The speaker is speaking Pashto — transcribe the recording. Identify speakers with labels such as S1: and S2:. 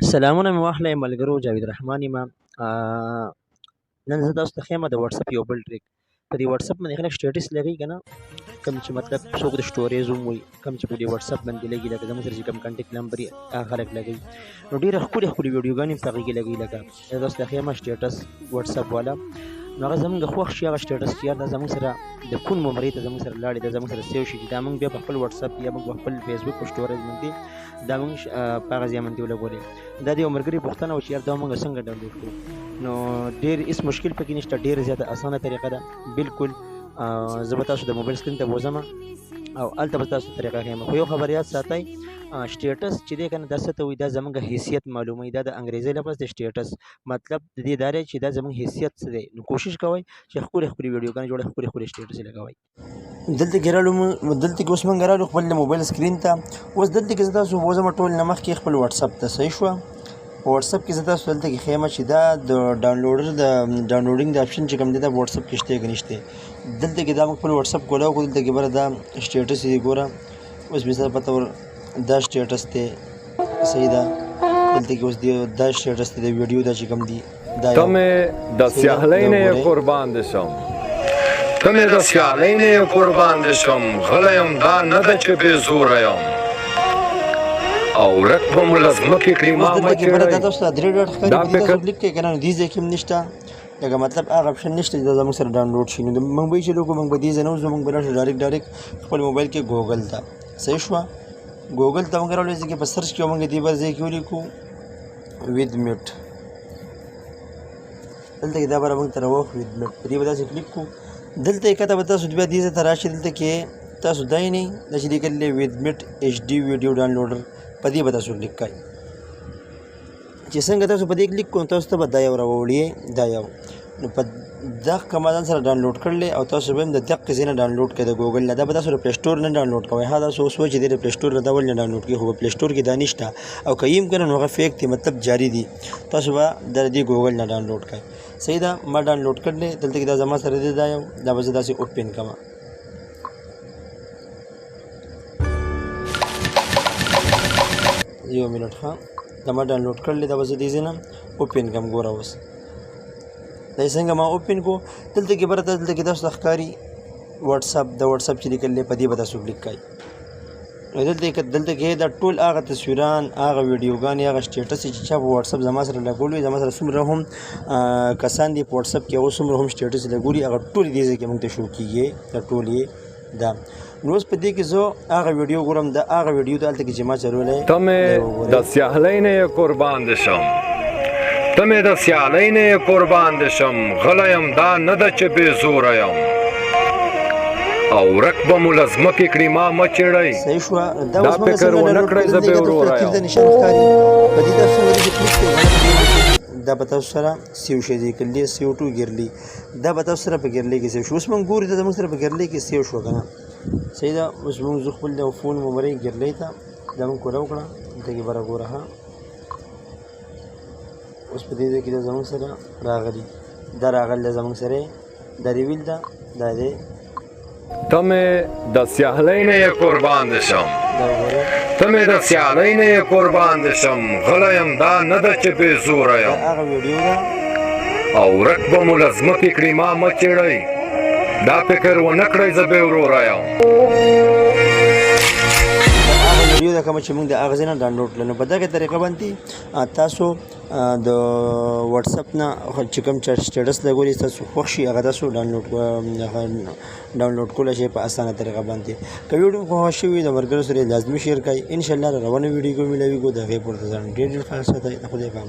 S1: سلامونه مې واخلئ ملګرو، جاوید رحمان یم. نن زه تاسو ته ښیم د واتساپ یو بل ټریک. په دې واتساپ باندې خلک سټیټس لګوي که نه، کوم چې مطلب څوک د سټوریز هم وایي، کوم چې په دې واتساپ باندې لګي، لکه زموږ سره چې کوم کنټیکټ نمبر یې هغه خلک لګوي، نو ډېره ښکلې ښکلې ویډیوګانې هم په هغې کې لګوي. لکه زه تاسو ته ښیم سټیټس واتساپ والا، نو هغه زموږ خوښ شي، هغه سټیټس چې یار دا زموږ سره د کوم ممرې ته زموږ سره لاړې، دا زموږ سره سیو شي، چې دا موږ بیا په خپل واتساپ یا موږ په خپل فیسبوک په سټوریز باندې دا موږ په هغه ځای باندې ولګولې. دا د یو ملګري پوښتنه وه چې یار دا موږ څنګه ډاونلوډ کړو. نو ډېر هېڅ مشکل پکې نشته، ډېره زیاته اسانه طریقه ده بالکل. زه به تاسو د موبایل سکرین ته بوځم او هلته به تاسو طریقه ښیم. خو یو خبر یاد ساتئ، سټیټس چې دی که نه، دا څه ته وایي؟ دا زموږ حیثیت معلوموي. دا د انګریزي لفظ دی سټیټس، مطلب د دې دا دی چې دا زموږ حیثیت څه دی. نو کوشش کوئ چې ښکلې ښکلې ویډیوګانې جوړوئ، ښکلې ښکلې سټیټس یې لګوئ. دلته کې رالو، دلته کې اوس موږ رالو خپل د موبایل سکرین ته. اوس دلته کې زه تاسو بوځم ټول نه مخکې خپل واتساپ ته. صحیح شوه، په واتساپ کې زه تاسو دلته کې ښیم چې دا د ډاونلوډر د ډاونلوډینګ د آپشن چې کوم دی دا په واتساپ کې شته که نشته. دلته کې دا موږ خپل واتساپ کولاو کړو، دلته کې بله دا سټیټس دی ګوره، اوس مې سره پته ور دا سټیټس دی، صحیح ده. دلته کې اوس دی دا سټیټس دی، د ویډیو دا چې کوم دی دا
S2: ته مې د سیالۍ نه یې قربان دې شم، ته مې د سیالۍ نه یې قربان دې شم، غلی یم دا نه ده چې بې زوره یم، او ورک به مو له ځمکې کړي ما
S1: اوس
S2: مه
S1: دلته کې بله
S2: چېړئ.
S1: دا تاسو ته درې ډاټ ښکاري،
S2: دا
S1: په دې
S2: فکر
S1: تاسو کلیک کوئ که نه، نو دې ځای کې هم نشته، لکه مطلب هغه اپشن نشته چې دا زموږ سره ډاونلوډ شي. نو موږ به یې چې لوګو موږ به دې ځای نه وځو، موږ به لاړ شو ډایرکټ ډایرکټ خپل موبایل کې ګوګل ته. صحیح شوه، ګوګل ته موږ راولو، ځکه په سرچ کې موږ دې بل ځای کې ولیکو ویدمیټ. دلته کې دا به موږ ته راوخ ویدمیټ، په دې به داسې کلیک کړو. دلته یې کته به تاسو بیا دې ځای ته راشئ، دلته کې تاسو دی نه دا چې لیکل دی ویدمیټ ایچ ډي ویډیو ډاونلوډر، په دې به تاسو کلیک کړئ. چې څنګه تاسو په دې کلیک کړو تاسو ته به دا یو راوړي، دا یو نو په دغه ما ځان سره ډاونلوډ کړلی او تاسو به هم د دقې ځای نه ډاونلوډ کړئ د ګوګل نه. دا به تاسو د پلی سټور نه ډاونلوډ کوئ. ها تاسو اوس وایئ چې د پلی سټور نه دا ولې نه ډاونلوډ کړي، خو په پلی سټور کې دا نشته، او که یې هم که نه نو هغه فیک دی، مطلب جاري دي، تاسو به د دې ګوګل نه ډاونلوډ کړئ. صحیح ده، ما ډاونلوډ کړلی، دلته کې دا زما سره دی، دا یو دا به زه داسې اوپن کړم. یو منټ، ښه دا ما ډاونلوډ کړلی، دا به زه دې ځای نه اوپن کړم. ګوره اوس دا یې څنګه ما اوپن کړو. دلته کې بره دلته کې تاسو ته ښکاري واتساپ، د واتساپ چې لیکل دی په دې به تاسو کلیک کړئ. نو دلته کې دا ټول هغه تصویران، هغه ویډیوګانې، هغه سټیټس چې چا په واتساپ زما سره لګولي، زما سره څومره هم کسان دي په واتساپ کې، هغه څومره هم سټیټس لګولي، هغه ټول دې ځای کې موږ ته شو کېږي، دا ټول یې ده. نو اوس په دې کې زه هغه ویډیو ګورم، دا هغه ویډیو ده هلته کې چې ما چلولی.
S2: ته مې د سیالۍ نه یې قربان دې شم، ته مې د سیالۍ نه یې قربان دې شم، غلی یم دا نه ده چې بې زوره یم، او ورک به مو له ځمکې کړي ما مه چېړئ.
S1: صحیح شوه، دا
S2: دا
S1: اوس موږ
S2: فکر
S1: څنګه
S2: ونه
S1: ډاونلوډ
S2: کړئ
S1: کړو؟
S2: زه
S1: دلته
S2: بې
S1: کې تاسو
S2: وروره
S1: ته تیر د
S2: یم.
S1: نشان ښکاري، په دې تاسو څنګه داسې کلیک کوئ، دا به تاسو سره سیو شي، دی کلی سیو ټو ګیرلی، دا به تاسو سره په ګیرلی کې سیو شي. اوس موږ ګورو دا زموږ سره په ګیرلی کې سیو شو که نه. صحیح ده، اوس موږ ځو خپل د فون ممرې ګیرلی ته، دا موږ کوله وکړه، دلته کې به راګوره. ها اوس په دې ځای کې دا زموږ سره راغلی، دا راغلی ده زموږ سره، دا ریویل ده، دا دی.
S2: ته مې د سیالۍ نه یې قربان دې شم،
S1: دا وګوره،
S2: ته مې د سیالۍ نه یې قربان دې شم، غلی یم دا نه ده چې بې زوره
S1: دا
S2: یم،
S1: هغه ویډیو ده.
S2: او ورک به مو له ځمکې کړي ما مه چېړئ، دا فکر ونه کړئ زه بې وروره یم.
S1: دا هغه ویډیو ده کومه چې موږ د هغه ځای نه ډاونلوډ کړل. نو په دغه طریقه باندې تاسو د واتساپ نه چې کوم چا سټیټس لګولي تاسو خوښ شي هغه تاسو ډاونلوډ کولی شئ په اسانه طریقه باندې. که ویډیو مو خوښه شوي د ملګرو سره یې لازمي شیر کړئ. انشاءالله روانه ویډیو کې ملاویږو، د هغې پورته ځان ډېر ډېر خیال ساتئ. د خدای په امان.